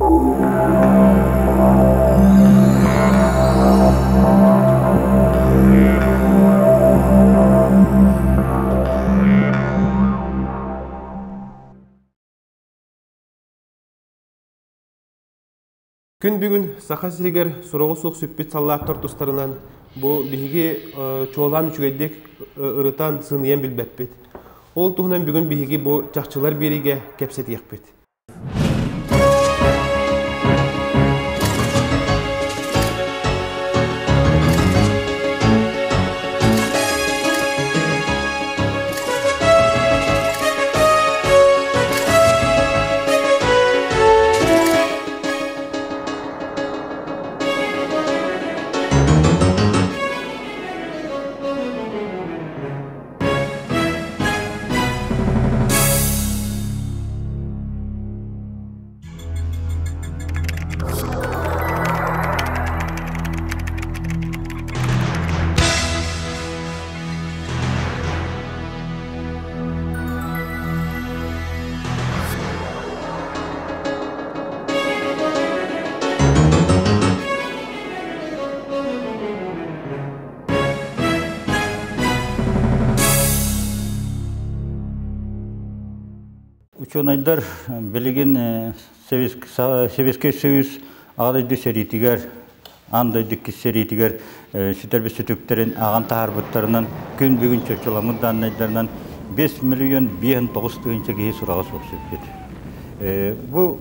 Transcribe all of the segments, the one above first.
Күн бүгүн Саха сиригэр сураҕа суох сүппүт саллааттар тустарынан бу биһиги чуолаан үчүгэйдик ырытан, сыныйан билбэппит. Ол туһунан бүгүн биһиги бу чахчылар биэриигэ кэпсэтиэхпит. Учуонайдар билигин Советский Союз Аҕа дойду сэриитигэр, аан дойду иккис сэриитигэр сүтэрбит сүтүктэрин ааҕан таһаарбыттарынан күн бүгүн чопчуламмыт дааннайдарынан 5 миллион 59 тыһыынча киһи сураҕа суох сүппүт. Бу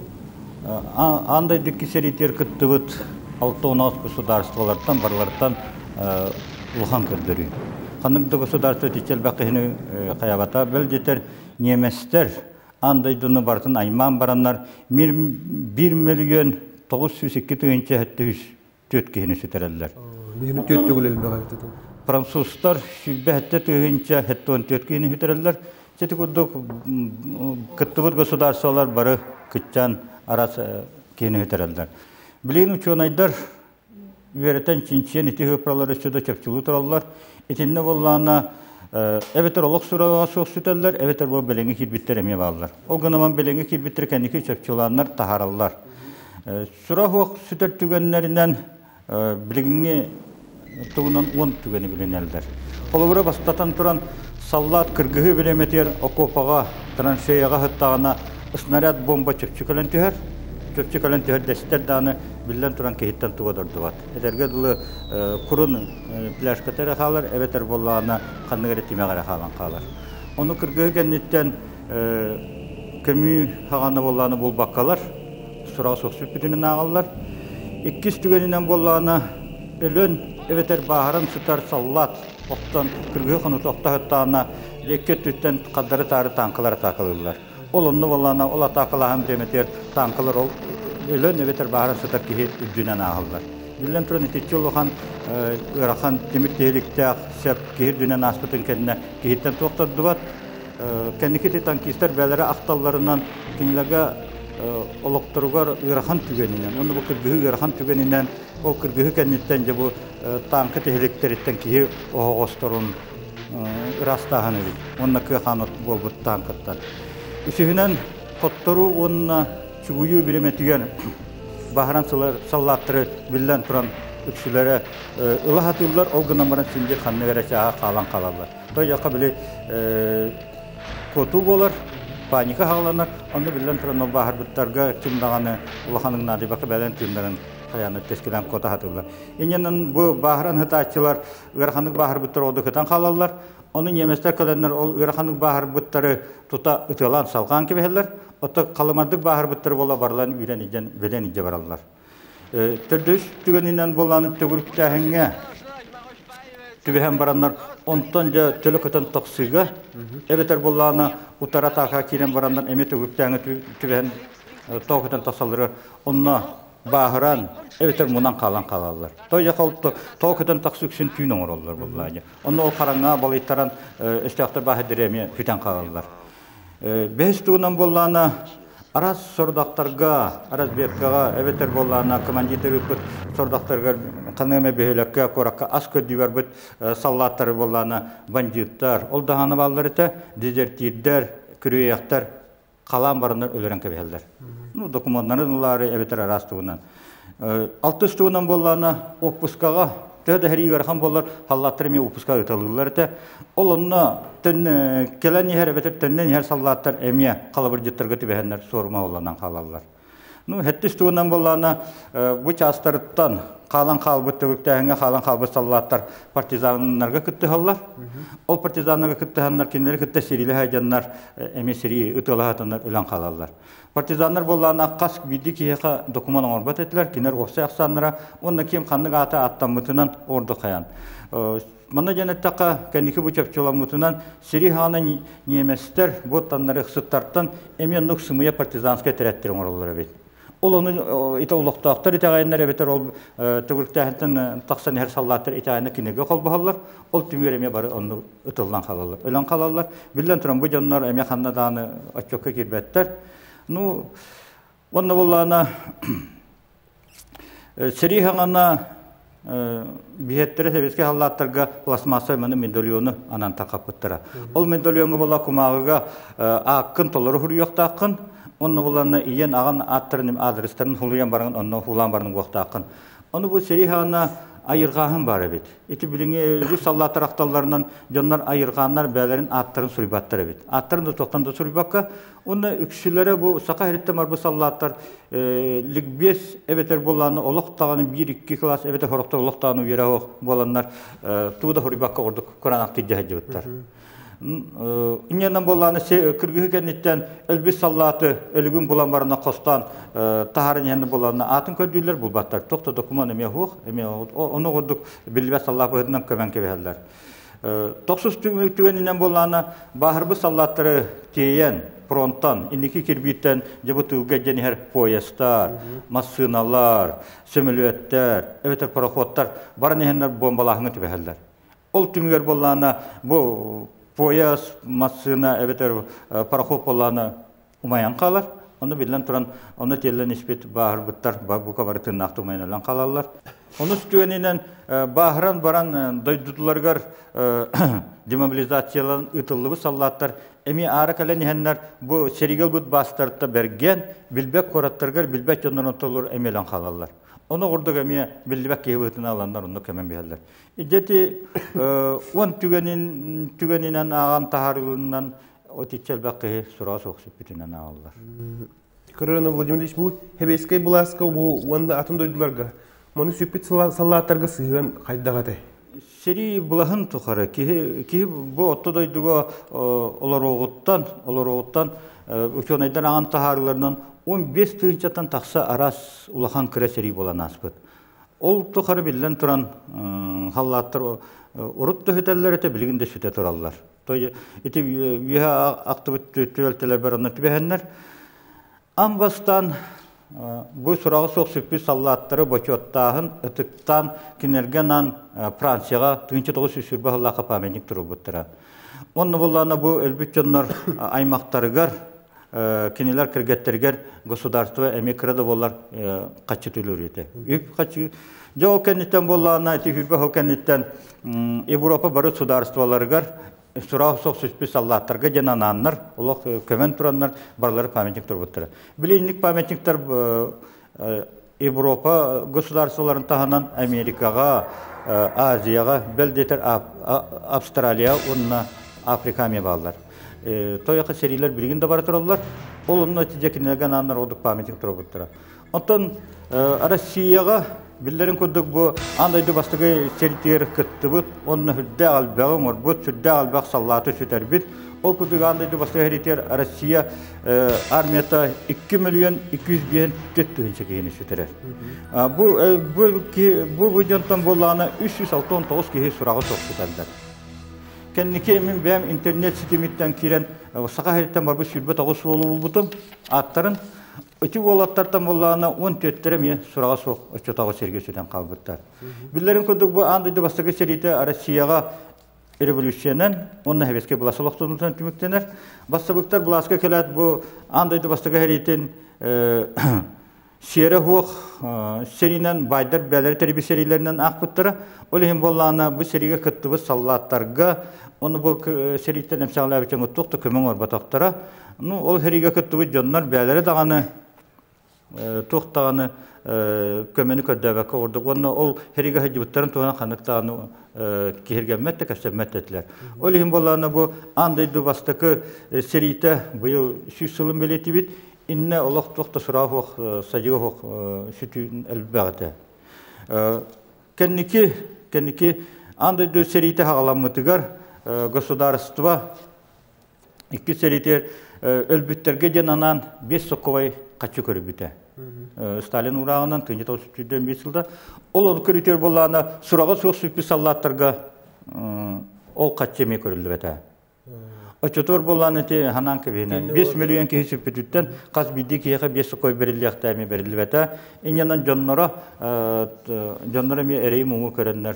аан дойду иккис сэриитигэр кыттыбыт 68 государстволартан барыларыттан улахан көрдөрүү. Ханнык да государство итиччэ элбэх киһини хайабата. Бэл диэтэр немецтэр аан дойдуну барытын аймаан бараннар 1 миллион 902 тыһыынча 704 киһини сүтэрэллэр. Биһини түөрт төгүл элбэх эбит. Французтар 107 тыһыынча 74 киһини сүтэрэллэр. Ити курдук кыттыбыт государстволар бары кытчан арас киһини сүтэрэллэр. Билигин учуонайдар үөрэтэн чинчийэн ити ыпралар өссө да чопчулуу тураллар. Итиннэ буоллаҕына эбэтэр олох сураҕа суох сүтэллэр, эбэтэр бу билиҥҥи киирбиттэр эмиэ бааллар. Ол гынан билиҥҥи киирбиттэр кэнники чопчулааннар таһаараллар. Сурах суох сүтэр түгэннэринэн билиҥҥи тугунан уон түгэни билинэллэр. Холобура бастатан туран саллаат кыргыһыы бириэмэтигэр окуопаҕа, траншеяҕа сыттаҕына снаряд бомба чөпчү кэлэн түһэр. Чөпчү кэлэн түһэр дэстэр даҕаны биллэн туран киһиттэн туга дордубат. Этэргэ дылы курун пляжката эрэ хаалар, эбэтэр буоллаҕына ханнык эрэ тимэх эрэ хаалан хаалар. Ону кыргыһыы кэнниттэн көмүү хаҕана буоллаҕына булбаккалар, сураҕа суох сүппүтүнэн ааҕаллар. Иккис түгэнинэн буоллаҕына өлөн эбэтэр бааһыран сытар саллаат охтон кыргыһыы хонуута охто сыттаҕына икки өттүттэн хардары-таары тааҥкалар атаакалыыллар. Ол онно буоллаҕына ол атаакалааһын бириэмэтигэр тааҥкалар ол өлөн эбэтэр бааһыран сытар киһи үрдүнэн ааһаллар. Биллэн туран итиччэ улахан ыарахан тимир тиһиликтээх сөп киһи үрдүнэн ааспытын кэннэ киһиттэн туох да ордубат. Кэнники танкистар бэйэлэрэ ахталларынан кинилэргэ олохторугар ыарахан түгэнинэн уонна бу кыргыһыы ыарахан түгэнинэн ол кыргыһыы кэнниттэн дьэ бу тааҥка тиһиликтэриттэн киһи оһоҕосторун ыраастааһын эбит уонна кыахаан буолбут тааҥкаттан. Үсүһүнэн хотторуу уонна чугуйуу бириэмэтигэр баһаран саллааттары биллэн туран үксүлэрэ ыла сатыыллар, ол гынан баран син биир ханнык эрэ чааһа хаалан хаалаллар. Тойоххо били куотуу буолар, паника хааланар, онно биллэн туран ол бааһырбыттарга ким даҕаны улахан наадыйбакка бэлэн тыыннарын хайааны тэскилээн куота сатыыллар. Иннинэн бу бааһыран сытааччылар ыараханнык бааһырбыттар оду кытан хаалаллар. Ону немецтэр кэлэннэр ол ыараханнык бааһырбыттары тута ытыалаан салҕаан кэбиһэллэр. Оттон халымардык бааһырбыттары буола барылан үүрэн илдьэн бэлэн илдьэ бараллар. Төрдүс түгэнинэн буолан төгүрүктээһиҥҥэ түбэһэн бараннар онтон дьэ төлө көтөн тахсыыга эбэтэр буоллаҕына утары атаака киирэн бараннар эмиэ төгүрүктээҥҥэ түбэһэн тоҕо көтөн тахсалларыгар онно бааһыран эбэтэр мунан хаалан хаалаллар. Той тоҕо көтөн тахсы үксүн түүн оҥороллор буоллаҕа. Онно ол хараҥа балыйтаран өстөөхтөр бааһырдары эмиэ сүтэн хаалаллар. Бэһис тугунан буоллаҕына, араас сорудахтарга, разведкаҕа эбэтэр буоллаҕына командир ыыппыт сорудахтарыгар ханнык эмэ бөһүөлэккэ, куоракка ас көрдүү барбыт саллааттары буоллаҕына бандьыыттар, ол даҕаны бааллар этэ, дезертирдэр, күрүөйэхтэр халаан бараннар өлөрөн кэбиһэллэр. Ну, докумуоннарын ылаары эбэтэр араас тугунан. Алтыс тугунан буоллаҕына, уоппускаҕа төһө да сэрии ыарахан буоллар, саллааттар эмиэ уоппуска ыыталыыллар этэ. Ол онно кэлэн иһэр эбэтэр төннөн иһэр саллааттар эмиэ халабырдьыттарга түбэһэннэр суорума уолланан хаалаллар. Ну, хэттис тугунан буоллаҕына, бу чаастарыттан хаалан хаалбыт төгүрүктээһиҥҥэ хаалан хаалбыт саллааттар партизаннарга кыттыһаллар. Ол партизаннарга кыттыһаннар кинилэри кытта сэриилэһэ дьоннор эмиэ сэрии ытыалаһатаннар өлөн хаалаллар. Партизаннар буоллаҕына хас биирдии киһиэхэ докумуон оҥорбот этилэр, кинилэр уопсай ахсааннара уонна ким ханнык аата ааттаммытынан ордук хайан. Манна диэн эттэххэ, кэнники бу чопчуламмытынан сири хаана ньиэмэстэр бу таннары ыксыттартан эмиэ оннук сымыйа партизанскай тэрээттэр оҥороллор эбит. Ол ону ити олохтоохтор итэҕэйэннэр эбэтэр ол төгүрүктээһинтэн тахсан иһэр саллааттар итэҕэйэннэр кинигэ холбоһоллор. Ол түмүгэр эмиэ бары оннук ытыллан хаалаллар. Өлөн хаалаллар. Биллэн туран, бу дьоннор эмиэ ханна даҕаны отчуокка киирбэттэр. Ну, уонна буоллаҕына сэрии хаҥана биһиэттэрэ сэбиэскэй халлааттарга пластмассовай маны медальону анан тархаппыттара. Ол медальоҥҥа буола кумааҕыга ааккын толору суруйуохтааххын, онно буланна ийэн аҕан ааттарын аадырыстарын хулуйан баран онно хуулаан баран угуохтааххын. Ону бу сэрии хаана айырҕааһын баар эбит. Ити билиҥҥи үгүс саллааттар ахталларынан дьоннор айырҕааннар бэйэлэрин ааттарын суруйбаттар эбит. Ааттарын да туохтан да суруйбакка, уонна үксүлэрэ бу саха сириттэн барбыт саллааттар ликбез эбэтэр буоллааны олох даҕаны биир-икки кылаас эбэтэр сорохтор олох даҕаны үөрэх буоланнар тугу да суруйбакка ордук кураанахтыы дьаһайдыбыттар. Инньэнэн буоллааны кыргыһы кэнниттэн өлбүт саллааты өлүгүн булан барана хостоон таһааран иһэн буоллааны аатын көрдүүллэр булбаттар. Туох да докумуон эмиэ суох, эмиэ ону курдук биллибэт саллаат быһыытынан көмөн кэбиһэллэр. Тохсус түгэнинэн буоллаана бааһырбыт саллааттары тиэйэн фронтан инники кирбииттэн дьэ бу тыылга дьэн иһэр поездтар, массыыналар, сөмөлүөттэр эбэтэр пароходтар баран иһэннэр бомбалааһыҥҥа түбэһэллэр. Ол түмүгэр буоллаҕына бу поезд, массыына эбэтэр пароход буоллаҕына умайан хаалар. Ону биллэн туран, ону тиэллэн испит бааһырбыттар бука бары тыыннаахтык умайан өлөн хаалаллар. Онус түгэнинэн бааһыран баран дойдутуларыгар демобилизациялан ыытыллыбыт саллааттар эмиэ аара кэлэн иһэннэр бу сэриигэ ылбыт баастарыттан бэргэн, билбэт куораттарыгар билбэт дьоннорун толору эмиэ өлөн хаалаллар. Ону курдук эмиэ биллибэт киһи быһыытынан ыланнар оннук көмөн биһэллэр. Дьэти уон түгэнин түгэнинэн ааҕан таһаарылынан отичча элбэх киһи сураҕа суох сүппүтүнэн ааҕаллар. Кырыына Владимир Ильич бу Хэбэйскэй былааска бу уонна атын дойдуларга мону сүппүт саллааттарга сыһыан хайдах этэй? Сэрии былаһын тухары киһи киһи бу отто дойдуга олоруоҕуттан олоруоҕуттан учуонайдар аҕан таһаарыыларынан 15 тыһыынчаттан тахса араас улахан кыра сэрии буолан ааспыт. Ол тухары биллэн туран халлааттар урут да сүтэллэр этэ, билигин да сүтэ тураллар. То ити үөһэ ахтыбыт түбэлтэлэр онно түбэһэннэр аан бастаан бу сураҕа суох сүппүт саллааттары бочуоттааһын, ытыктаан кинилэргэ анаан Францияҕа 1920 сыллаахха памятник туруорбуттара. Онно буоллаҕына бу өлбүт дьоннор аймахтарыгар кинилэр кэргэттэригэр государство эмиэ кыра да буоллар хаччы төлүүр этэ. Үп хаччы. Дьэ ол кэнниттэн буоллаҕына ити сүүрбэ сыл кэнниттэн Европа бары судаарыстыбаларыгар сураах суох сүспүт саллааттарга диэн анааннар олох көмөн тураннар барылары памятник турбуттара. Билинник памятниктар Европа государстволарын таһынан Америкаҕа, Азияҕа, бэл диэтэр Австралия уонна Африка эмиэ бааллар. Тойоха сэриилэр билигин да бара тураллар. Ол онно ити дьэ кинилэргэ анаан ордук памятник туруорбуттара. Оттон Россияҕа биллэрин курдук бу аан дойду бастакы сэриитигэр кыттыбыт, уонна сүрдээх элбэҕи оҥорбут, сүрдээх элбэх саллааты сүтэрбит. Ол курдук аан дойду бастакы сэриитигэр Россия армията 2 миллион 205 тыһыынча киһини сүтэрэр. Бу бу бу бу дьонтон буоллаҕына 369 киһи сураҕы суох сүтэллэр. Кэнники мин бэйэм интернет ситимиттэн киирэн Саха сириттэн барбыт 29 суолу булбутум. Ааттарын ити уолаттартан буоллаҕына 14-тэрэ эмиэ сураҕа суох оччотооҕу сиргэ сүтэн хаалбыттар. Биллэрин курдук бу аан дойду бастакы сэриитэ Россияҕа революциянан уонна сэбиэскэй былаас олохтонуутунан түмүктэнэр. Бассабыктар былааска кэлээт бу аан дойду бастакы сэриитин сиэрэ суох сэриинэн баайдар бэйэлэрэ тэрийбит сэриилэринэн аахпыттара. Ол иһин буоллаҕына бу сэриигэ кыттыбыт саллааттарга ону бу сэрииттэн эмсэҕэлээбит дьоҥҥо туох да көмө оҥорботохторо. Ну ол сэриигэ кыттыбыт дьоннор бэйэлэрэ даҕаны. Туох даҕаны көмөнү көрдөөбөккө курдук уонна ол сэриигэ сылдьыбыттарын туһунан ханнык даҕаны киһиргэммэт да кэпсэммэт этилэр. Ол иһин буоллаҕына бу аан дойду бастакы сэриитэ быйыл 100 сылын бэлиэтиибит. Иннэ олох туох да сураҕа суох, садьыга суох сүтүү элбэх этэ. Кэнники, кэнники аан дойду сэриитэ саҕаламмытыгар государство икки сэриитигэр өлбүттэргэ диэн анаан 5 сокковай хаччы көрбүтэ. Сталин урааҕынан 1935 сылда. Ол ол көрүтүөр буоллаҕына сураҕа суох сүппүт саллааттарга ол хаччы эмиэ көрүллүбэтэ. Оччотугар буоллаҕына ити ханаан кэбиһинэ. 5 миллион киһи сүппүтүттэн хас биирдии киһиэхэ 5 соккой бэриллиэхтээх эмиэ бэриллибэтэ. Инньэнэн дьонноро дьонноро эмиэ эрэйи-муҥу көрөннөр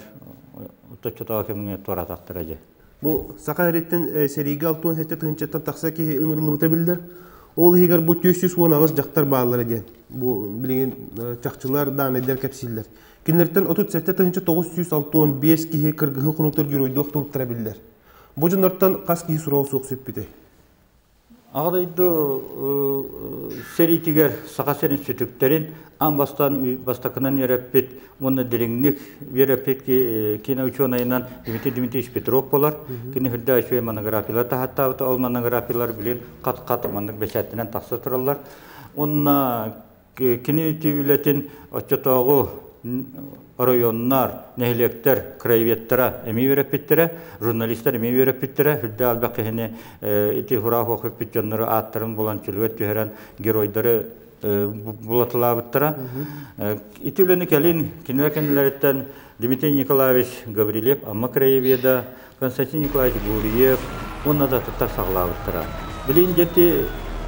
оччотооҕу кэмҥэ туораатахтара дии. Бу Саха сириттэн сэриигэ 67 тыһыынчаттан тахса киһи ыҥырыллыбыта биллэр. Ол иһигэр бу 418 дьахтар бааллара диэн бу билигин чахчылар, даанайдар кэпсииллэр. Кинилэртэн 37 тыһыынча 965 киһи кыргыһыы хонуутугар геройдуох тубуттара биллэр. Бу дьоннортон хас киһи сураҕа суох сүппүтэй? Аҕа дойду сэриитигэр Саха сирин сүтүктэрин аан бастаан бастакынан үөрэппит уонна дириҥник үөрэппит киинэ учуонайынан Дмитрий Дмитриевич Петров буолар. Кини үрдээх үчүгэй монографиялар таһааттаабыта. Ол монографиялар билигин хат-хат маннык бэчээттэнэн тахса тураллар. Уонна Кини ити үлэтин оччотооҕу оройуоннар, нэһилиэктэр краеведтара эмиэ үөрэппиттэрэ, журналистар эмиэ үөрэппиттэрэ. Үрдээх элбэх киһини ити хураах үппүт дьоннору ааттарын булан чөлүгэр түһэрэн геройдары булатылаабыттара. Ити үлэни кэлин кинилэр кэннилэриттэн Дмитрий Николаевич Гаврильев Амма краеведа, Константин Николаевич Гурьев уонна да атыттар саҕалаабыттара. Билигин дьэти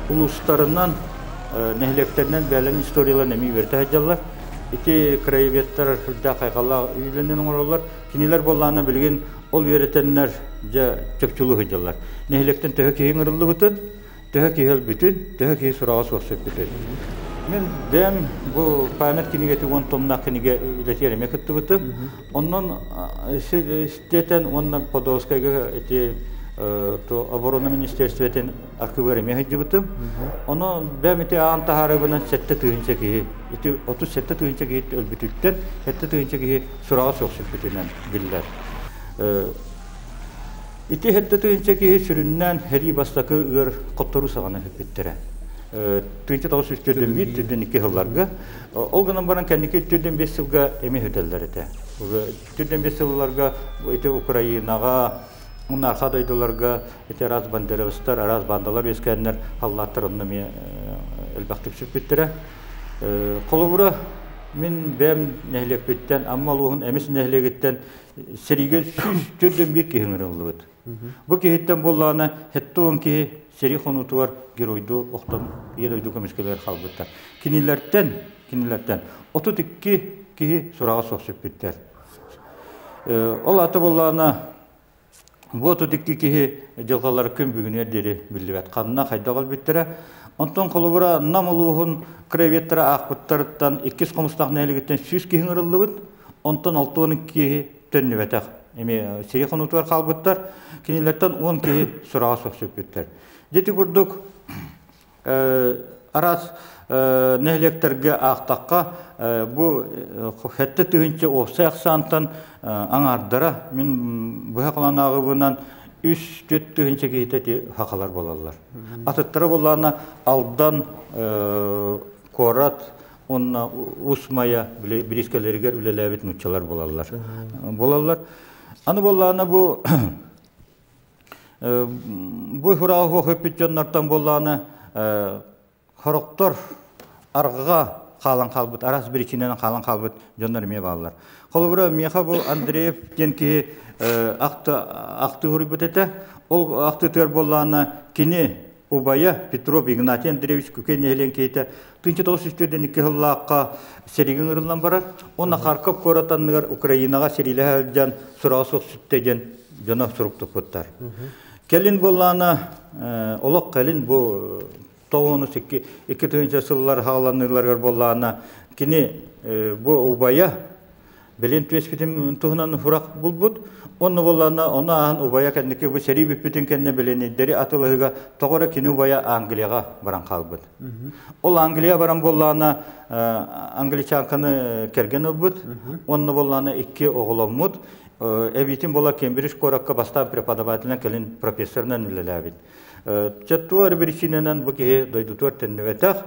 улуустарынан, нэһилиэктэринэн бэйэлэрин историяларын эмиэ үөрэтэ сылдьаллар. Ити краеведтар сүрдээх хайҕаллаах үлэнэн оҥороллор. Кинилэр буоллаҕына билигин ол үөрэтэннэр дьэ чопчулуу сылдьаллар. Нэһилиэктэн төһө киһи ыҥырыллыбытын, төһө киһи өлбүтүн, төһө киһи сураҕа суох сүппүтүн. Мин бэйэм бу память кинигэтэ уон томнаах кинигэ үлэтигэр эмиэ кыттыбытым. Онон истиэтэн уонна Подольскайга ити оборона министерствотын архивыгар эмиэ сылдьыбытым. Ону бэйэм ити аан таһаарыыбынан 7 тыһыынча киһи, ити 37 тыһыынча киһи өлбүтүттэн 7 тыһыынча киһи сураҕа суох сүппүтүнэн биллэр. Ити 7 тыһыынча киһи сүрүннээн сэрии бастакы ыар хотторуу саҕана сүппүттэрэ. 1941 42 сылларга. Ол гынан баран кэнники 45 сылга эмиэ сүтэллэр этэ. 45 сылларга ити Украинаҕа, арҕаа дойдуларга ити араас бандеровецтар, араас бандалар үөскээннэр халлааттар онно эмиэ элбэхтик сүппүттэрэ. Холобура, мин бэйэм нэһилиэкпиттэн, Амма улууһун Эмис нэһилиэгиттэн сэриигэ 141 киһи ыҥырыллыбыт. Бу киһиттэн буоллаҕына 70 киһи сэрии хонуутугар геройдуу охтон Ийэ дойду көмүскэлигэр хаалбыттар. Кинилэртэн, кинилэртэн 32 киһи сураҕа суох сүппүттэр. Ол аата буоллаҕына бу 32 киһи дьылҕалара күн бүгүнүгэр диэри биллибэт. Ханна хайдах өлбүттэрэ. Онтон холобура Нам улууһун краеведтара аахпыттарыттан иккис Хомустаах нэһилиэгиттэн 100 киһи ыҥырыллыбыт. Онтон 62 киһи төннүбэтэх. Эмиэ сэрии хонуутугар хаалбыттар. Кинилэртэн 10 киһи сураҕа суох сүппүттэр. Дьэ курдук араас нэһилиэктэргэ аахтахха бу 7 тыһыынча уопсай ахсаантан аҥаардара мин быһа холоон ааҕыыбынан 3-4 тыһыынча киһитэ ити сахалар буолаллар. Атыттара буоллаҕына Алдан куорат уонна Уус Майа бириискэлэригэр үлэлээбит нууччалар буолаллар. Буолаллар. Аны буоллаҕына бу бу сураҕа суох сүппүт дьоннортон буоллаҕына сорохтор арҕаҕа хаалан хаалбыт, араас биричиинэнэн хаалан хаалбыт дьоннор эмиэ бааллар. Холобура, миэхэ бу Андреев диэн киһи ахтыы суруйбут этэ. Ол ахтыытыгар буоллаҕына кини убайа Петров Игнатий Андреевич Күкэй нэһилиэгин киһитэ 1942 сыллаахха сэриигэ ыҥырыллан барар. Уонна Харьков куорат анныгар Украинаҕа сэриилэһэ сылдьан сураҕа суох сүттэ диэн дьоно сурук туппуттар. Кэлин буоллаҕына олох кэлин бу тоҕуонус 2 тыһыынча сыллар хааланыыларыгар буоллаҕына кини бу убайа Билин түөспүтүн туһунан сурах булбут. Онно буоллаҕына, ону ааһан убайа кэнники бу сэрии бүппүтүн кэннэ билинидэри атылаһыга тоҕо эрэ кини убайа Англияҕа баран хаалбыт. Ол Англия баран буоллаҕына, англичанканы кэргэн ылбыт. Онно буоллаҕына икки оҕоломмут. Эбиитин буола Кембридж куоракка бастаан преподавателинэн кэлин профессорынан үлэлээбит. Чөттуор биричиинэнэн бу киһи дойдутугар төннүбэтэх.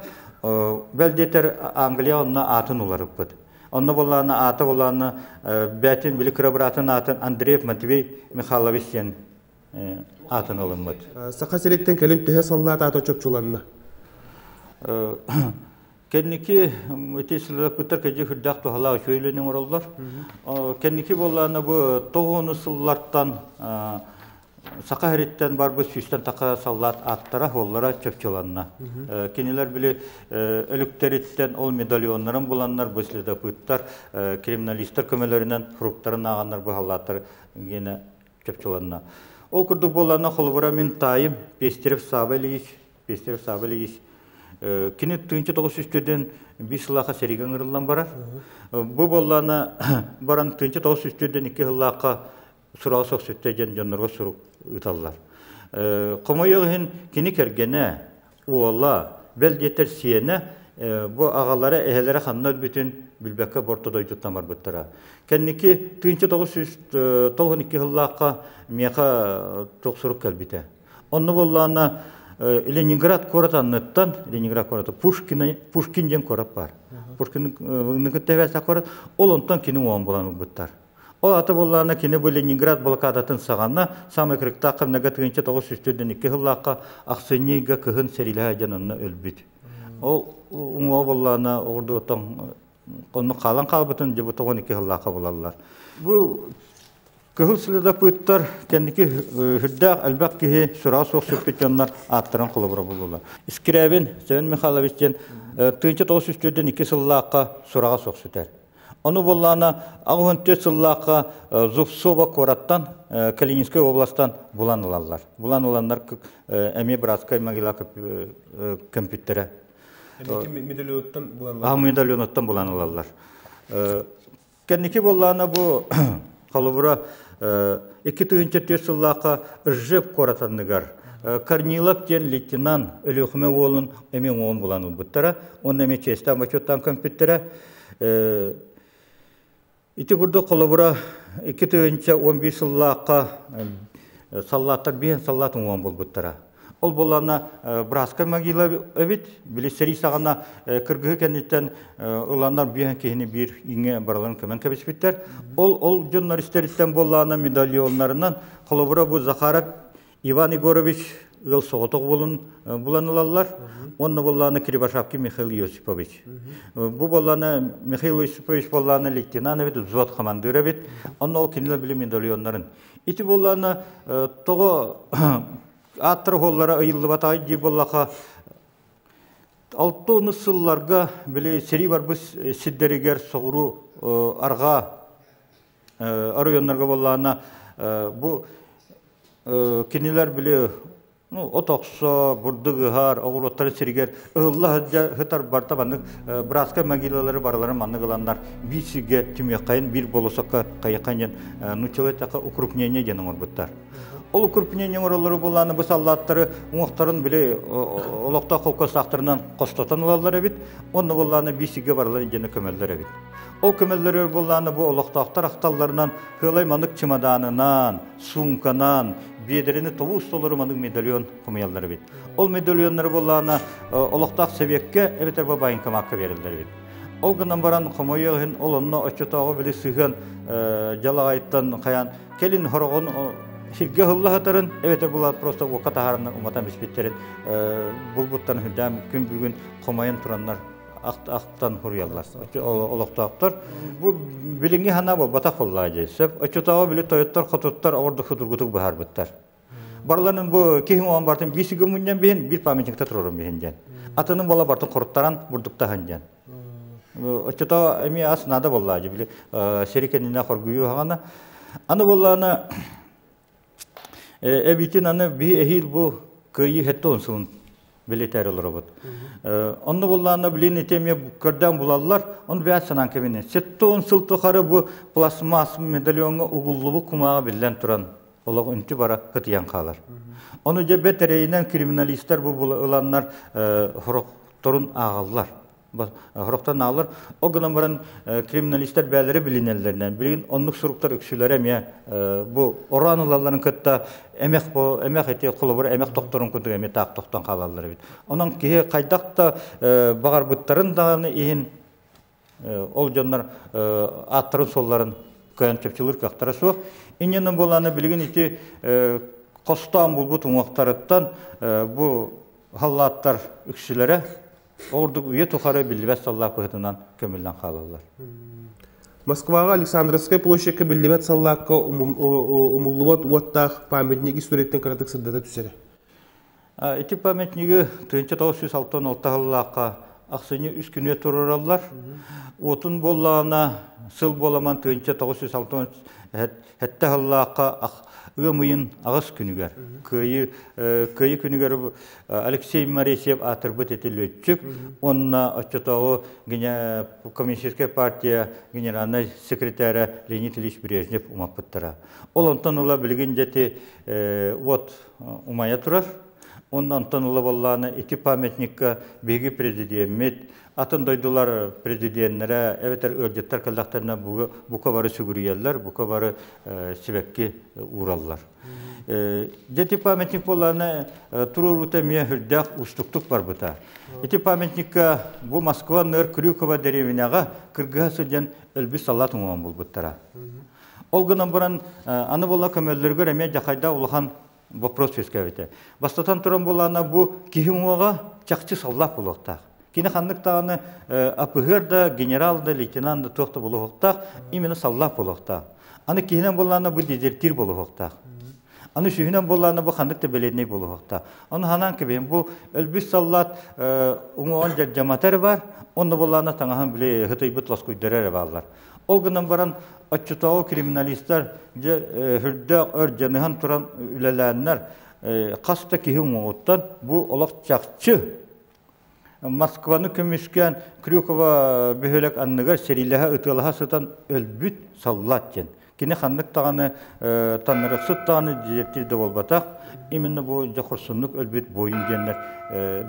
Бэл диэтэр Англия онно аатын уларыппыт. Онно буоллаҕына аата буоллаҕына бээтин били кыра быраатын аатын Андреев Матвей Михайлович диэн аатын ылыммыт. Саха сириттэн кэлин төһө саллаат аата чопчуланна? Кэнники ити сылларбыттар кэдьи хүрдээх туһалаах үчүгэй үлэни оҥороллор. Кэнники буоллаҕына бу тоҕуону сыллартан Саха сириттэн барбыт сүүстэн таха саллаат ааттара, суоллара чопчуланна. Кинилэр били өлүктэриттэн ол медальоннарын буланнар, бу следопыттар, криминалистар көмөлөрүнэн фруктарын ааҕаннар бу саллааттар гиэнэ чопчуланна. Ол курдук буоллаҕына, холобура мин таайым Пестерев Саба Ильич, Пестерев Саба Ильич кини 1904 биир сыллаахха сэриигэ ыҥырыллан барар. Бу буоллаҕына баран 1904 2 сыллаахха сураҕа суох сүттэ диэн дьоннорго сурук ыыталлар. Хомойуох иһин кини кэргэнэ, уола, бэл диэтэр сиэнэ бу аҕалара, эһэлэрэ ханна өлбүтүн билбэккэ борто дойдуттан барбыттара. Кэнники 1992 сыллаахха миэхэ туох сурук кэлбитэ. Онно буоллаҕына Ленинград куорат анныттан, Ленинград куората Пушкин, Пушкин диэн куорат баар. Пушкин кытта куорат, ол онтон кини уон булан ылбыттар. Ол ата буоллаҕына кини бу Ленинград блокадатын саҕана саамай кырыктаах кэмнэргэ 1942 сыллаахха ахсынньы ыйга кыһын сэриилэһэ дьон онно өлбүт. Ол уҥуоҕа буоллаҕына оҕурдуоттан онно хаалан хаалбытын дьэ бу 92 сыллаахха булаллар. Бу кыһыл следопыттар кэнники үрдээх элбэх киһи сураҕа суох сүппүт дьоннор ааттарын холобура буллулар. Скрябин Семен Михайлович диэн 1942 сыллаахха сураҕа суох сүтэр. Ону буоллаҕына 84 сыллаахха Зубцова куораттан Калининскай областан булан ылаллар. Булан ыланнар эмиэ братскай могила көмпүттэрэ. Медальонуттан булан ылаллар. Медальонуттан булан ылаллар. Кэнники буоллаҕына бу холобура 2004 сыллаахха Ржев куорат анныгар Корнилов диэн лейтенант Өлүөхүмэ уолун эмиэ уҥуоҕун булан ылбыттара. Уонна эмиэ чиэстээх бочуоттаан көмпүттэрэ. Ити курдук холобура 2011 сыллаахха саллааттар биһэн саллаат уҥуоҕун булбуттара. Ол буоллаҕына Братскай могила эбит, били сэрии саҕана кыргыһы кэнниттэн ыланнар биһэн киһини биир иҥэ барыларын көмөн кэбиспиттэр. Ол ол дьоннор истэриттэн буоллаҕына медальоннарынан холобура бу Захаров Иван Егорович ыал соҕотох буолун булан ылаллар. Уонна буоллаҕына Кривошапкин Михаил Иосипович. Бу буоллаҕына Михаил Иосипович буоллаҕына лейтенант эбит, взвод командира эбит. Онно ол кинилэр били медальоннарын. Ити буоллаҕына тоҕо ааттара уоллара ыйыллыбатаҕай диир буоллаха 6 сылларга били сэрии барбыт сирдэригэр соҕуруу арҕаа оройуоннарга буоллаҕына бу кинилэр били ну, от охсо, бурдук ыһар, оҕуруоттарын сиригэр ыһылла сытар барта маннык братскай могилалары барыларын маннык ыланнар биир сиргэ түмүөххэйин биир болосокко хайаххан диэн нууччалыы эттэххэ укрупнение диэн оҥорбуттар. Ол укрупнение оҥороллору буоллааны бу саллааттары уҥуохтарын били олохтоох холкуостаахтарынан хостотон ылаллар эбит, онно буоллааны биир сиргэ барыларын диэни көмөллөр эбит. Ол көмөллөрүгэр буоллаҕына бу олохтоохтор ахталларынан Кыалай манык чымадаанынан, суумканан, биэдэрэни тобус толору манык медальон хомуйаллар эбит. Ол медальоннары буоллаҕына олохтоох сэбиэккэ эбэтэр бу военкомакка биэрэллэр эбит. Ол гынан баран хомойуох иһин ол онно оччотооҕу били сыһыан дьалаҕайыттан хайаан кэлин хороҕон сиргэ ыһылла сытарын эбэтэр була просто уокка таһаараннар уматан биспиттэрин булбуттарын үрдээн күн бүгүн хомойон тураннар ахтан суруйаллар олохтоохтор. Бу билиҥҥи санаа буолбатах буоллаҕа дии. Сөп. Оччотооҕу били тойоттор, хотуттар ордук судургутук быһаарбыттар. Барыларын бу киһи оҥон бартын биир сигэ мунньан биһин, биир памятникта турарым биһин диэн. Атынын буола бартын хоруттаран бурдуктаһын диэн. Оччотоо эмиэ ас наада буоллаҕа дии. Били сири кэннинэ хоргуйуу хаҕана. Аны буоллаҕына эбитин аны биһи эһиил бу кыайыы 70 сылын. Билетер олоробут. Онно буллаана билин итемия көрдөөн булаллар, оны бэйэт санаан кэбинэ. 70 сыл тухары бу пластмасс медальоҥҥа угуллубут кумааҕы биллэн туран олох үнтү бара кытыйан хаалар. Ону дьэ бэтэрэйинэн криминалистар бу ыланнар хорохторун ааҕаллар. Хорохтон аалар. Ол гынан баран криминалистар бээлэри билинэллэринэн, билигин оннук суруктар үксүлэрэ эмиэ бу ороон ылалларын кытта эмэх бу эмэх эти холобур эмэх тохторун курдук эмиэ таах тохтон хаалаллар эбит. Онон киһи хайдах да баҕарбыттарын даҕаны иһин ол дьоннор ааттарын суолларын кыайан чопчулуур кыахтара суох. Инньэнэн буолааны билигин ити хостоон булбут уҥуохтарыттан бу халлааттар үксүлэрэ ордук үйэ тухары биллибэт саллаат быһыытынан көмүллэн хаалаллар. Москваҕа Александровскай площадька биллибэт саллаакка умуллубат уоттаах памятник историятын кыратык сырдата түсэрэ. Ити памятнигы 1966 сыллаахха ахсынньы үс күнү туруораллар. Уотун буоллаҕына сыл буоламан 1967 сыллаахха ыам ыйын аҕыс күнүгэр Кыайыы Кыайыы күнүгэр Алексей Моресьев аатырбыт ити лүөччүк уонна оччотооҕу Коммунистическая партия генеральнай секретаря Леонид Ильич Брежнев умаппыттара. Ол онтон ыла билигин дьэти уот умайа турар. Онно онтон ыла буоллаҕына ити памятникка биһиги президеммит, атын дойдулар президеннэрэ эбэтэр ыалдьыттар кэллэхтэринэ бука бары сүгүрүйэллэр, бука бары сибэкки уураллар. Дьэ ити памятник буоллаҕына туруоруута эмиэ сүрдээх уустуктук барбыта. Ити памятникка бу Москва ныр Крюкова дэриэбинэҕэ кыргыһа сылдьан өлбүт саллаат уҥуоҕун булбуттара. Ол гынан баран аны буолла көмөллөрүгэр эмиэ дьахайда улахан вопрос үөскээбитэ. Бастатан туран буоллаҕына бу киһи уҥуоҕа чахчы саллаат буолуохтаах. Кини ханнык даҕаны апыһыар да, генерал да, лейтенант да туох да буолуохтаах, именно саллаат буолуохтаах. Аны киһинэн буоллаҕына бу дезертир буолуохтаах. Аны үсүһүнэн буоллаҕына бу ханнык да бэлиэннэй буолуохтаах. Ону ханаан кэбиһин бу өлбүт саллаат уҥуоҕун дьардьамата эрэ бар, онно буоллаҕына таҥаһын били ытыйбыт лоскуйдара эрэ бааллар. Ол гынан баран оччотооҕу криминалистар дьэ үрдээх өр дьаныһан туран үлэлээннэр хас да киһи уҥуоҕуттан бу олох чахчы Москваны көмүскээн Крюкова бөһүөлэк анныгар сэриилэһэ ытыалаһа сытан өлбүт саллаат диэн. Кини ханнык даҕаны таннарыхсыт даҕаны дезертир да буолбатах, именно бу дьэ хорсуннук өлбүт буойун диэннэр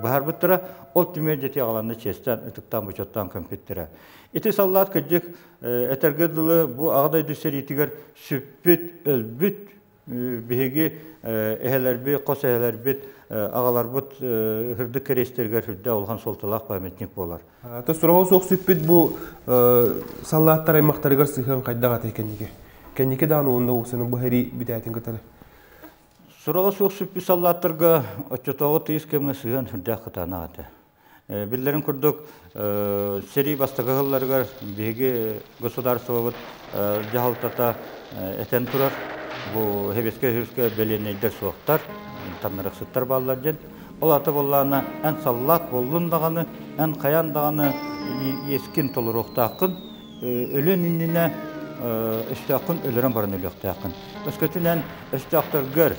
быһаарбыттара. Ол түмүгэр дьэ аҕаланна чиэстээн, ытыктаан-бочуоттаан көмпүттэрэ. Ити саллаат кырдьык этэргэ дылы бу Аҕа дойду сэриитигэр сүппүт, өлбүт биһиги эһэлэрбит, хос эһэлэрбит, аҕаларбыт үрдүк кэриэстэригэр сүрдээх улахан суолталаах памятник буолар. Сураҕа суох сүппүт бу саллааттар аймахтарыгар сыһыан хайдах этэй кэнники? Кэнники даҕаны уонна уусаны бу сэрии бүтээтин кытары. Сураҕа суох сүппүт саллааттарга оччотооҕу тыйыс кэмҥэ сыһыан сүрдээх кытаанах этэ. Биллэрин курдук, сэрии бастакы сылларыгар биһиги государствобыт дьаһалтата этэн турар, бу Сэбиэскэй Союзка бэлиэннэйдэр суохтар, таннарыхсыттар бааллар диэн. Ол аата буоллаҕына, эн саллаат буоллун даҕаны, эн хайаан даҕаны иэскин толоруохтааххын, өлүөн иннинэ өстөөххүн өлөрөн баран өлүөхтээххин. Өскөтүн эн өстөөхтөргөр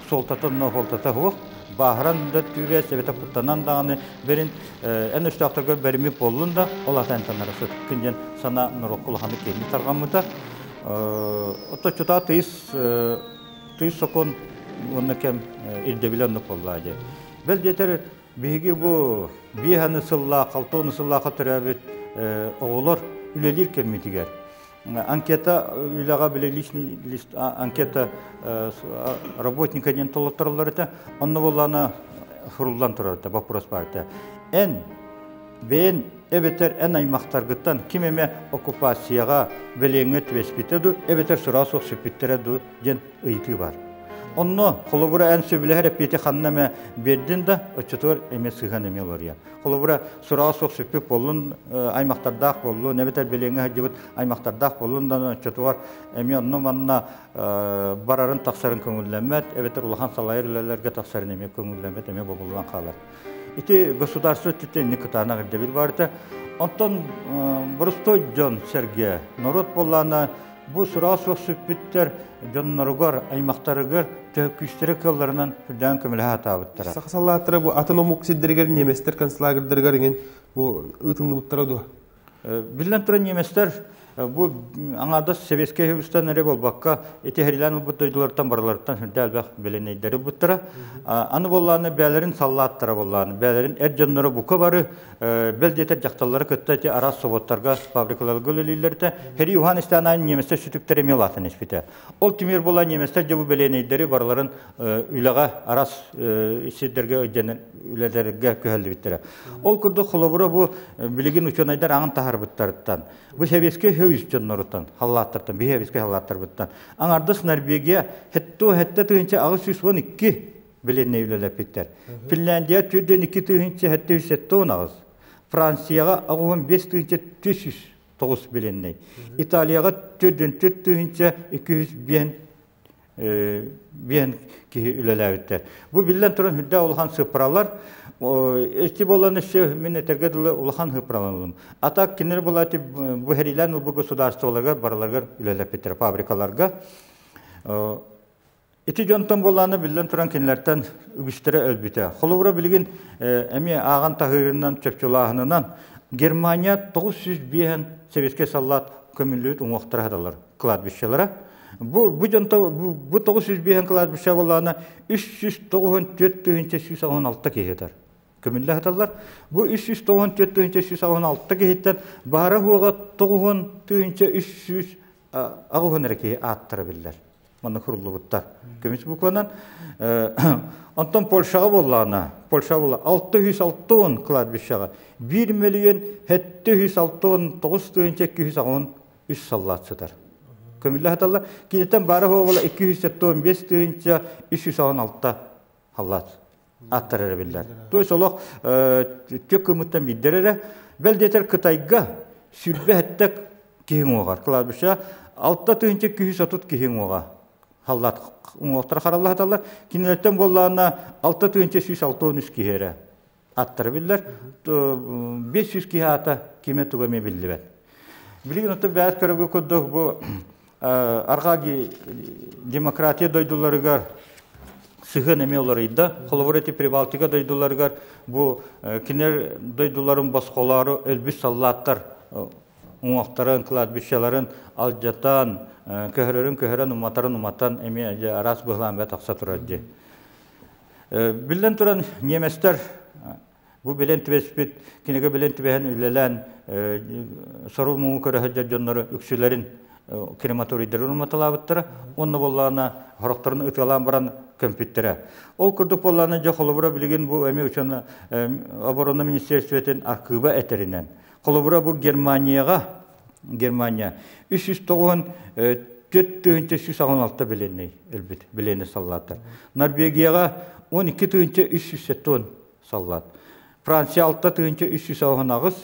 суолтата онно суолтата суох бааһыран да түүбэс эбэтэ куттанан даҕаны бэрин эн өстөөхтөргө бэриммит буоллун да ол ата эн танара сыткын диэн санаа норуокка улаханнык киэҥник тарҕаммыта. Отто чутаа тыйыс тыйыс сокуон уонна кэм ирдэбилэ оннук буоллаа дии. Бэл диэтэр биһиги бу биэһаны сыллаах, алтыаны сыллаахха төрөөбүт оҕолор үлэлиир кэммитигэр анкета үлэҕэ били личный лист анкета работника диэн толоттороллор этэ. Онно буоллаана суруллан турар этэ, вопрос баар этэ. Эн бэйэн эбэтэр эн аймахтаргыттан ким эмэ оккупацияҕа бэлиэҥҥэ түбэспитэ ду, эбэтэр сураҕа суох сүппүттэрэ ду диэн ыйытыы бар. Онно холобура эн сөбүлэһэр эппиэти ханна эмэ биэрдин да, оччотугар эмиэ сыһыан эмиэ уларыйар. Холобура, сураҕа суох сүппүт буоллун, аймахтардаах буоллун, эбэтэр билиэҥҥэ сылдьыбыт аймахтардаах буоллун да, оччотугар эмиэ онно-манна барарын тахсарын көҥүллэммэт, эбэтэр улахан салайар үлэлэргэ тахсарын эмиэ көҥүллэммэт, эмиэ бобуллан хаалар. Ити государство өттүттэн инник кытаанах ирдэбил баар этэ. Онтон боростуой дьон сэргэ, норуот буоллаҕына, Бу сураҕа суох сүппүттэр дьонноругар, аймахтарыгар күүстэрэ кыалларынан үрдээн көмөлөһө сатаабыттара. Саха саллааттара бу атын омук сирдэригэр немецтэр концлагердарыгар иҥин бу ыытыллыбыттара дуо? Биллэн туран немецтэр бу аҥаардас Сэбиэскэй Союзтан эрэ буолбакка, ити хэрилээн ылбыт дойдулартан барыларыттан сүрдээх элбэх бэлэнэйдэри ылбыттара. Аны буоллааны бээлэрин саллааттара буоллааны, бээлэрин эр дьонноро бука бары бэл диэтэр дьахталлары кытта ити араас собуоттарга, фабрикаларга үлэлииллэртэ. Хэрии уһаан истээн аайы немецтэр сүтүктэрэ эмиэ улаатан испитэ. Ол түмүгэр буолан немецтэр дьэ бу бэлиэнэйдэри барыларын үлэҕэ араас сирдэргэ ыдьанан үлэлэргэ күһэллибиттэрэ. Ол курдук холобура бу билигин учуонайдар аҕын таһаарбыттарыттан, бу Сэбиэскэй Союз дьонноруттан, халлааттартан, биһи Сэбиэскэй халлааттарбыттан аҥардас Норвегия 7812 билиэннэй үлэлэппиттэр. Финляндия 42 778, Францияҕа 85 409 билиэннэй. Италияҕа 44 205 биэн киһи үлэлээбиттэр. Бу биллэн туран үрдэ улахан сыппаралар. Эти болан өссө мин этэргэ дылы улахан сыппараланылым. А так кинилэр булати бу хэрилэн ылбы государстволарга барыларгар үлэлэппиттэр фабрикаларга. Ити дьонтон буолааны биллэн туран кинилэртэн үгүстэрэ өлбүтэ. Холобура билигин эмиэ ааҕан таһыырынан, чопчулааһынынан Германия 905 советский саллаат көмүллүбүт уҥуохтара хаталар кладбищелара. Бу дьонто бу 905 кладбище буолаана 394 тыһыынча 116 киһи ытар. Көмүллэ хаталлар. Бу 394 тыһыынча 116 киһиттэн баара хуоға 9 тыһыынча 300 аҕыһын эрэ киһи ааттара биллэр. Манна куруллубуттар. Көмүс букванан. Онтон Польшаға боллаана, Польша болла 660 кладбищеға 1 миллион 769 тыһыынча 283 саллаат сытар. Көмүллэ хаталлар. Киниттэн баара буола 275 тыһыынча 316 халлаат аттар эрэ биллэр. То есть олох түк кымыттан биддер эрэ. Бэл диэтэр Кытайга сүрбэ хэттек киһи уҥуоҕар. Кладбище 6 тыһыынча 230 киһи уҥуоҕа. Халлаат уҥуохтара харалла хаталлар. Кинилэртэн буоллаана 6 тыһыынча 163 киһи эрэ аттары биллэр. 500 киһи ата киме туга эме биллибэт. Билигин оттон бэйэт көрөгө курдук бу арҕаа демократия дойдуларыгар сыһыан эмиэ уларыйда. Холобур эти Прибалтика дойдуларыгар бу кинилэр дойдуларын босхолоору өлбүт саллааттар уҥуохтарын, кладбищеларын алдьатан, көһөрөрүн көһөрөн, уматарын уматан эмиэ араас быһылаан бэ тахса турар дии. Биллэн туран немецтэр бу билэн түбэспит, кинигэ билэн түбэһэн үлэлээн сору муҥу көрө дьоннору үксүлэрин крематорийдары уматалаабыттара. Онно боллаана хорохторун ытыалаан баран көмпүттэрэ. Ол курдук боллаана дьэ холобура билигин бу эми учуона оборона министерствотын архыыба этеринен. Холобура бу Германияға Германия 309 4 116 биленней өлбүт билене саллааттар. Норвегияға 12 370 саллаат. Франция 6 318,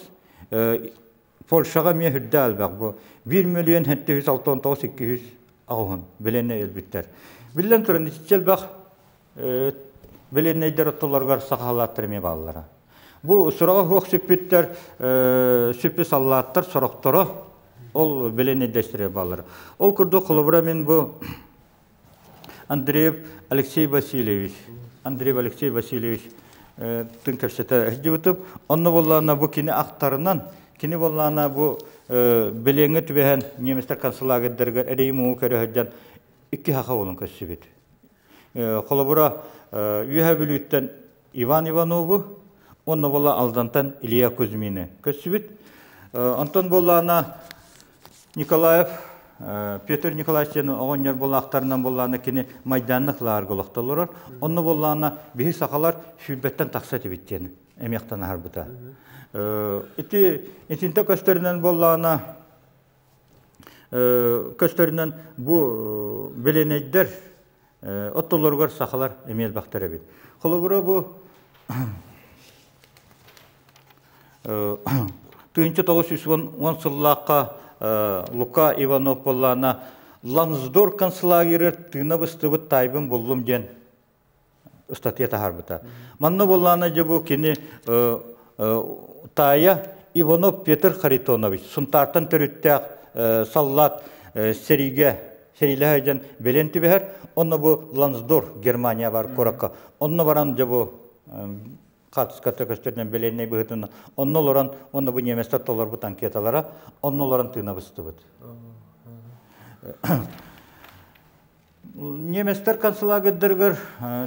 Польшаға ме хүрдә албақ бу 1 миллион 769 200 ағын билене өлбүттер. Биллен туран иччел бақ биленнейдер оттоларгар сахалаттар ме баллара. Бу сураға хуақ сүппүттер, сүппү саллааттар сорокторо ол биленейдестире баллара. Ол курдук холобура мен бу Андреев Алексей Васильевич, Андреев Алексей Васильевич тын кепсете хдибутуп, онно боллаана бу кини ахтарынан, кини боллаана бу билеңе түбэхэн немецтер концлагердергер эрейим уу көрөһөдден икки хаха болун көссүбүт. Холобура үйэ бүлүүттен Иван Иванову, онно болла Алдантан Илья Кузьмины көссүбүт. Антон боллаана Николаев Петр Николаевич оҕонньор боллаахтарынан боллаана кини майданных лаарголохтолорор. Онно боллаана биһи сахалар сүрбэттен тахса тибиттен эмиэхтан аһарбыта. Ити итинте көстөрүнэн боллаана көстөрүнэн бу биленейдер оттолоргор сахалар эмиэл бахтар эбит. Холобура бу тыынча 910 сыллаахха Лука Иванов боллаана Лансдор концлагеры тыына быстыбыт тайбын буллум диэн ыстатыйа тахарбыта. Манна боллаана же бу кини тая Иванов Петр Харитонович Сунтартан төрүттээх саллаат. сэриигэ сэриилэһэ дьон бэлэн түбэһэр. Онно бу Лансдор Германия бар куоракка. Онно баран дьэ бу хаартыската көстөрүнэн бэлиэннэй быһыытынан онно олорон онно бу немецтэр толорбут анкеталара онно олорон тыына быстыбыт. Немецтэр концлагердарыгар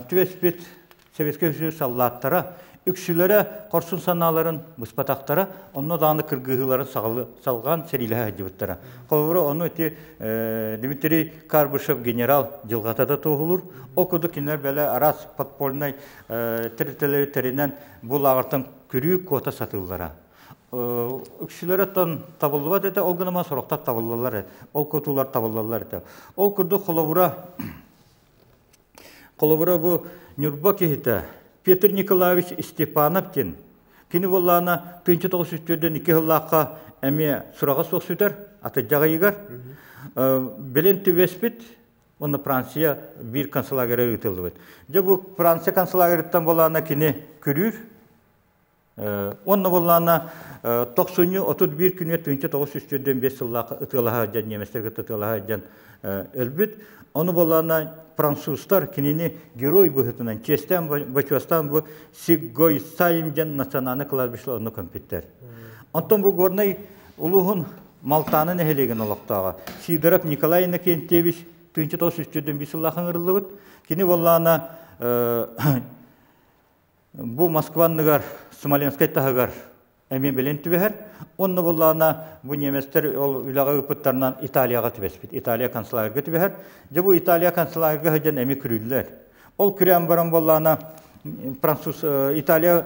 түбэспит Советскай Союз саллааттара үксүлэрэ хорсун санааларын быспатахтара, онно даҕаны кыргыһыыларын салҕаан сэриилэһэ сылдьыбыттара. Холобура, ону ити Дмитрий Карбышев генерал дьылҕата да туоһулуур. Ол курдук кинилэр бэлэ араас подпольнай тэрилтэлэри тэринэн бу лааҕыртан күрүү куота сатыыллара. Үксүлэрэ оттон табыллыбат этэ, ол гынан сорохтор табыллаллар, ол куотуулар табыллаллар этэ. Ол курдук холобура бу Ньурба киһитэ Петр Николаевич Степанов диэн кини буоллаана 1904 сыллаахха эмиэ сураҕа суох сүтэр атырдьах ыйыгар билин түбэспит уонна Франция биир концлагеры ыытыллыбыт. Дьэ бу Франция концлагерыттан буоллаана кини күрүүр. Онно буоллаана тохсунньу 31 күнүгэр 1945 сыллаах ытыалаһа дьон немецтэр кытта ытыалаһа дьон өлбүт. Ону буоллаана французтар кинини герой быһыытынан чиэстээн бочуостаан бу Сиггойсайм диэн национальный кладбище онно көмпүттэр. Онтон бу Горнай улууһун Малтааны нэһилиэгин олохтооҕо Сидоров Николай Иннокентьевич 1945 сыллаах ыҥырыллыбыт. Кини буоллаана бу Москва анныгар Смоленскай таһыгар эмиэ билин түбэһэр. Онно буллаана бу немецтэр ол үлэҕэ ыыппыттарынан Италияҕа түбэспит. Италия концлагерга түбэһэр. Дьэ бу Италия концлагерга сылдьан эмиэ күрүүллэр. Ол күрээн баран буоллаана француз Италия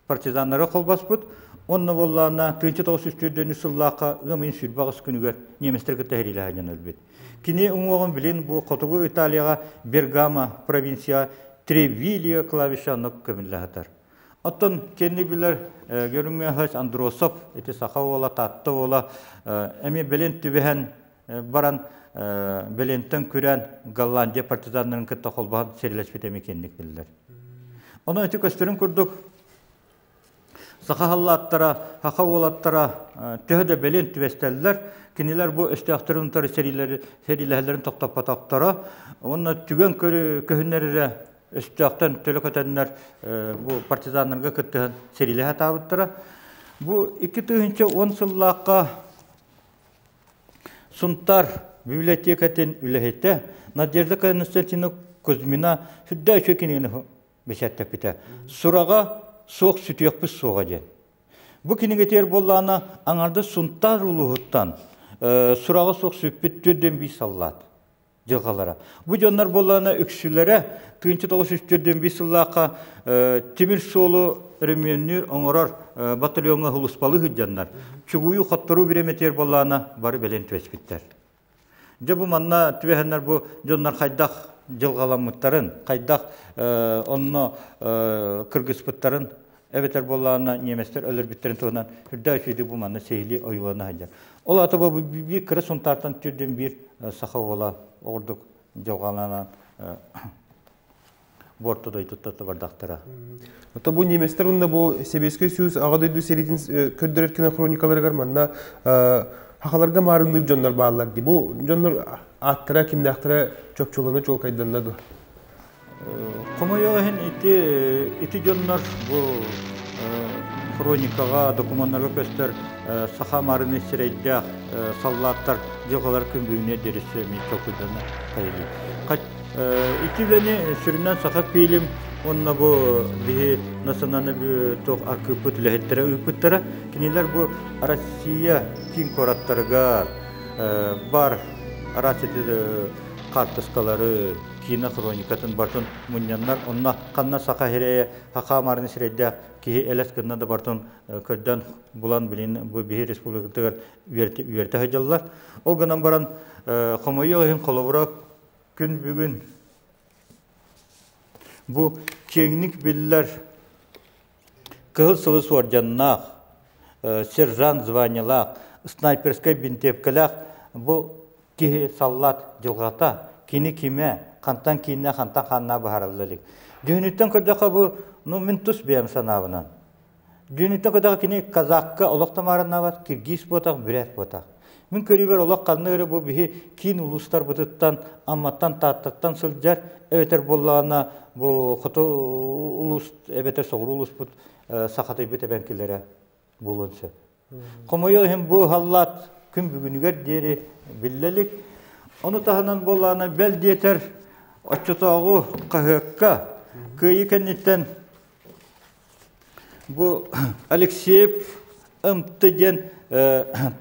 партизаннары холбоспут. Онно буоллаана 1944 сыллаахха ыам ыйын 28 күнүгэр немецтэр кытта сэриилэһэн өлбүт. Кини уҥуоҕун билин бу Хотугу Италияҕа Бергама провинция Тревилио клавиша онно көмүллэ сытар. Оттон кэнни билэр Гермияхач Андросов, ити саха уола, Таатта уола, эмиэ бэлэн түбэһэн баран бэлэнтэн күрээн Голландия партизаннарын кытта холбоһон сэриилэспит эмиэ кэнник биллэр. Онон ити көстөрүн курдук Саха халлааттара, саха уолаттара төһө да бэлиэн түбэстэллэр, кинилэр бу өстөөхтөрүн утары сэриилэһэллэрин тохтоппотохторо. Уонна түгэн көһүннэр эрэ өстөөхтөн төлө көтөннөр бу партизаннарга кыттыһан сэриилэһэ сатаабыттара. Бу 2010 сыллаахха Сунтаар библиотекатын үлэһитэ Надежда Константиновна Кузьмина сүрдээх үчүгэй кинигэни бэчээттэппитэ. Сураҕа суох сүтүөхпүт суоҕа диэн. Бу кинигэтигэр буоллаҕына аҥардас Сунтаар улууһуттан сураҕа суох сүппүт 401 саллаат дьылҕалара. Бу дьоннор буоллаҕына үксүлэрэ 1945 сыллаахха тимир суолу өрөмүөннүүр оҥорор батальоҥҥа сулууспалыы сылдьаннар чугуйуу хотторуу бириэмэтигэр буоллаҕына бары бэлиэн түбэспиттэр. Дьэ бу манна түбэһэннэр бу дьоннор хайдах дьылҕаламмыттарын, хайдах онно кыргыспыттарын эбэтэр буоллаҕына немецтэр өлөрбүттэрин туһунан үрдээх үчүгэйдик бу манна сиһилии ойуулана сылдьар. Ол аата бу биир кыра Сунтаартан түрдүн биир саха уола оҕурдук дьылҕаланан буорта дойдуттан бардахтара. Ото бу немецтэр уонна бу Сэбиэскэй Союз Аҕа дойду сэриитин көрдөрөр кинохроникаларыгар манна хахаларга маарынныыр дьоннор бааллар дии. Бу дьоннор ааттара кимнээхтэрэ чопчулана чуолкайданна дуо? Хомойуох иһин ити дьоннор бу хроникаҕа, докумуоннарга көстөр саха маарыны сирэйдээх саллааттар дьылҕалар күн бүгүнү диэри эмиэ чопчулана хайылыы. Ити үлэни сүрүннээн Саха фильм уонна бу биһи национальный туох аркыыппыт үлэһиттэрэ ыыппыттара. Кинилэр бу Россия киин куораттарыгар бар араас хаартыскалары, киинэ хроникатын барытын мунньаннар, онно ханна саха сирэйэ, саха маарыны сирэйдээх киһи элэс гынна да барытын көрдөөн булан билин бу биһи республикатыгар үөрэтэ сылдьаллар. Ол гынан баран хомойуох иһин холобура күн бүгүн бу киэҥник биллэр Кыһыл сылы суордьаннаах, сержант званиелаах, снайперскай бинтиэпкэлээх бу киһи саллаат дьылҕата, кини кимэ, хантан кииннэ, хантан хааннаа быһаарылла илик. Дьүһүнүттэн көрдөххө бу, ну мин тус бэйэм санаабынан, Дьүнүтэ көтөх кини казакка олох тамаарыннаабат, киргиз буотах, бүрээт буотах. Мин көрүүбэр олох ханна эрэ бу биһи киин улуустарбытыттан, Амматтан, Тааттаттан сылдьар, эбэтэр буоллаҕына бу хоту улуус эбэтэр соҕуруу улууспут сахатыйбыт эбэҥкилэрэ буолуон сөп. Хомойуох иһин бу халлаат күн бүгүнүгэр диэри биллэ илик. Ону таһынан буоллаҕына бэл диэтэр оччотооҕу хаһыакка кыайыы кэнниттэн бу Алексеев МТ диэн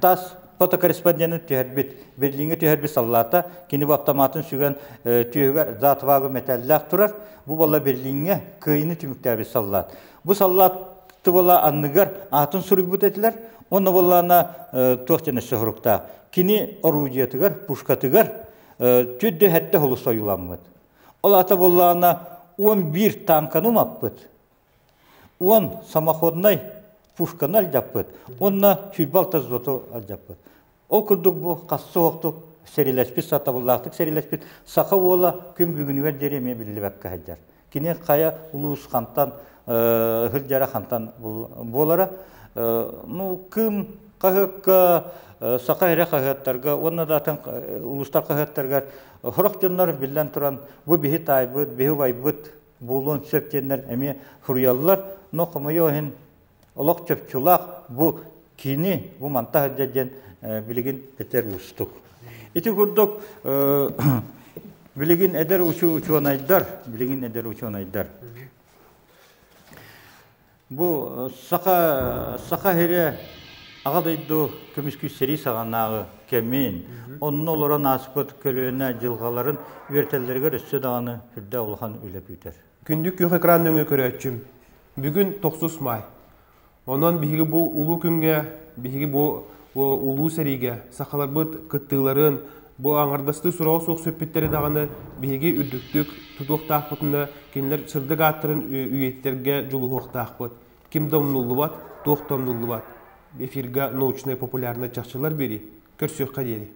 тас фотокорреспонденты түһэрбит, Берлиҥҥэ түһэрбит саллаата, кини бу автоматын сүгэн түөһүгэр за отвагу мэтээллээх турар. Бу буолла Берлиҥҥэ кыайыыны түмүктээбит саллаат. Бу саллаат тыбала анныгар аатын суруйбут этилэр. Онно буоллаана туох диэн өссө суруктаах. Кини орудиетыгар, пушкатыгар түддө хэттэ холус ойууламмыт. Ол аата буоллаана 11 танканы умаппыт. 10 самоходнай пушканы алдьаппыт. Уонна 26 зоту алдьаппыт. Ол курдук бу хассы оһохтук сэрилэспит, сатабыллаахтык сэрилэспит саха уола күн бүгүнүгэр диэри эмиэ биллибэккэ сылдьар. Кини хайа улуус хантан сылдьара хантан буолара. Ну, Кыым хаһыакка, Саха эрэ хаһыаттарга уонна да атын улуустар хаһыаттарыгар сорох дьоннор биллэн туран бу биһи таайбыт, биһи убайбыт буолуон сөп диэннэр эмиэ суруйаллар. Но хомойуох иһин олох чопчулаах бу кини бу манта сылдьар диэн билигин этэр уустук. Ити курдук билигин эдэр учуонайдар, билигин эдэр учуонайдар бу саха саха сирэ аҕа дойду көмүскүү сэрии саҕанааҕы кэмин, онно олорон ааспыт көлүөнэ дьылҕаларын үөрэтэллэригэр өссө даҕаны сүрдээх улахан үлэ күүтэр. Күндү күөх экран нөҥүө көрөөччүм, бүгүн тохсус маай. Онон биһиги бу улуу күҥҥэ, биһиги бу улуу сэриигэ сахаларбыт кыттыыларын, бу аҥардастыы сураҕа суох сүппүттэри даҕаны биһиги үрдүктүк тутуохтаахпытына, кинилэр сырдык ааттарын үйэтитэргэ дьулуһуохтаахпыт. Ким да умнуллубат, туох да умнуллубат. Эфирга научнай популярнай чахчылар биэрии. Көрсүөххэ диэри.